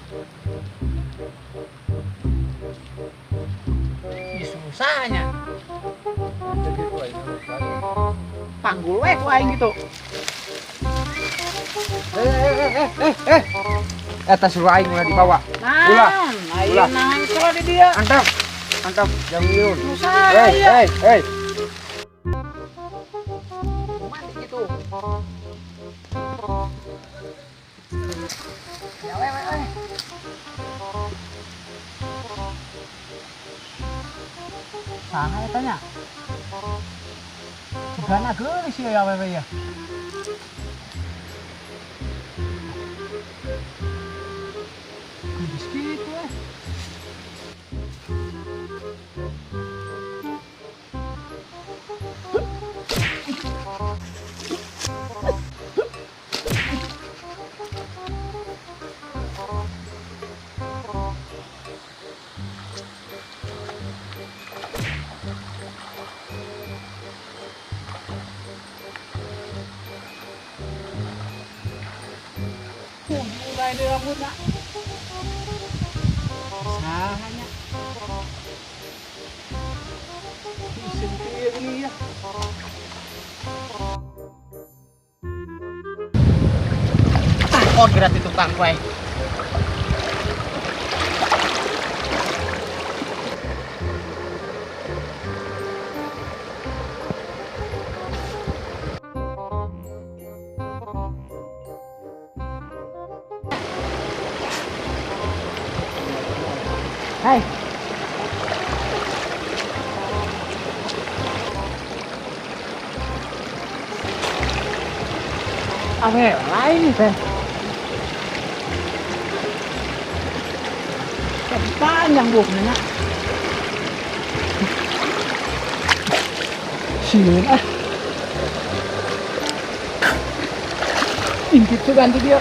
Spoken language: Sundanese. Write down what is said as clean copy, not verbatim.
Ih, susahnya. Panggul we ku aing gitu. Eh eh eh eh eh. Eta suruh aing ulah dibawa. Nah, Ulah. ayo Ulah. Nahan kalau di dia. Antap. Antap, jangan yun. Susah Hei, ya. hei, hei. Mati gitu. Ya we we we. Saha eta nya? Cigana geulis ya awewe ya. Geulis kitu eh. Mulai deh rambutna. Saha nya? Isin kieu geuning ya. Ah, orderan di tukang kue. Hai. Awe lain nih teh. Tapi panjang buahnya. Sieun ah. Intip tuh ganti dia.